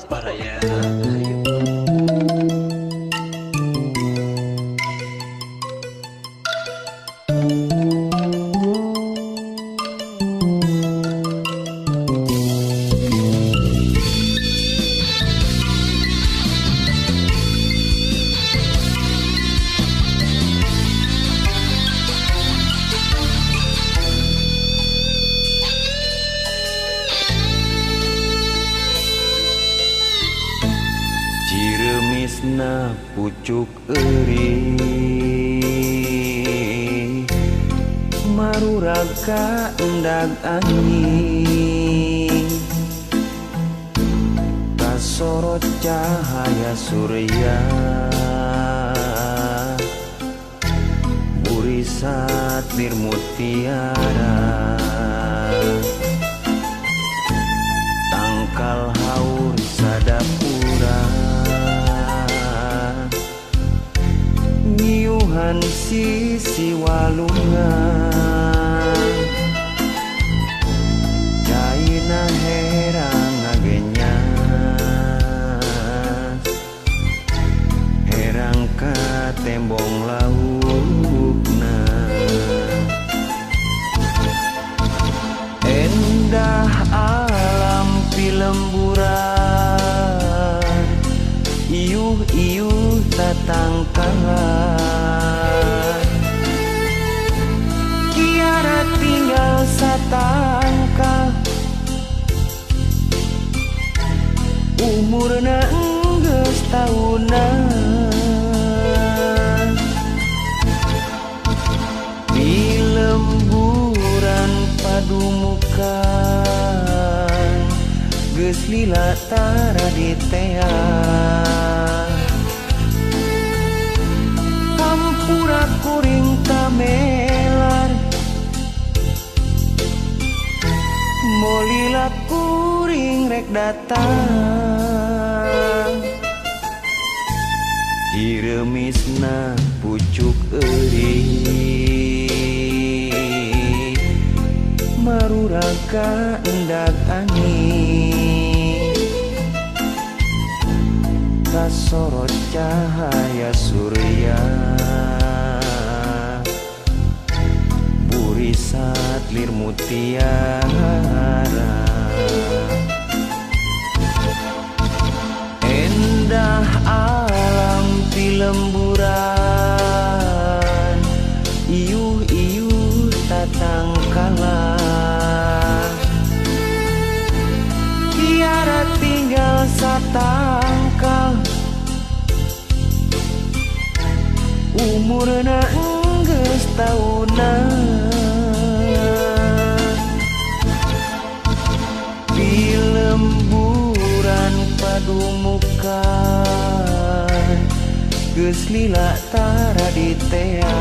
Baraya. Ciremisna pucuk euri marurag ka endag angin, kasorot cahaya surya burisat lir mutiara, tangkal haur sadapura ngiuhan sisi walungan, caina herang ngagenyas herang ka tembong laukna. Endah alam pilemburan, iuh-iuh tatangkalan, kiara tinggal satangkal, umurna enggeus taunan. Di lemburan padumukan geus lila tara ditea, hampura kuring tamelar, molila kuring rek datang. Ciremisna pucuk euri marurag ka endag angin, kasorot cahaya surya burisat lir mutiara. Endah alam pilemburan, iuh-iuh tatangkalan, kiara tinggal satangkal, umurna enggeus taunan. Di lemburan padumukan geus lila tara ditea,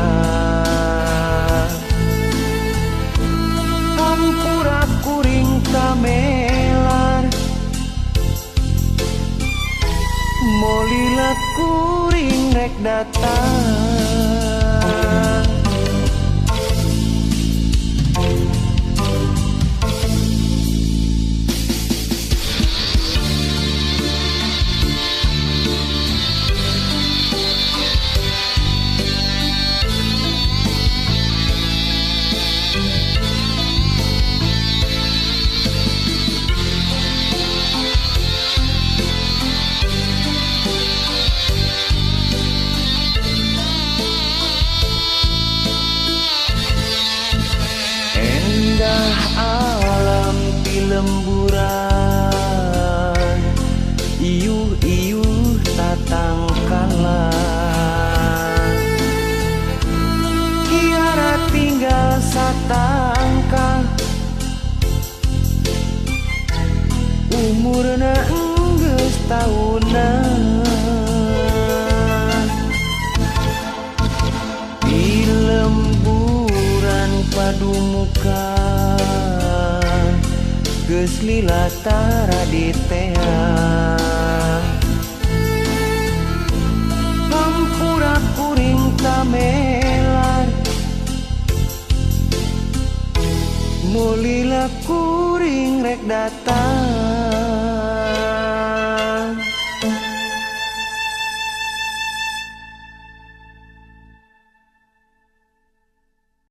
hampura kuring tamelar, molila kuring rek datang. Endah alam pilemburan, iuh-iuh tatangkalan, kiara tinggal satangkal, umurna enggeus taunan. Di lemburan padumukan geus lila tara ditea,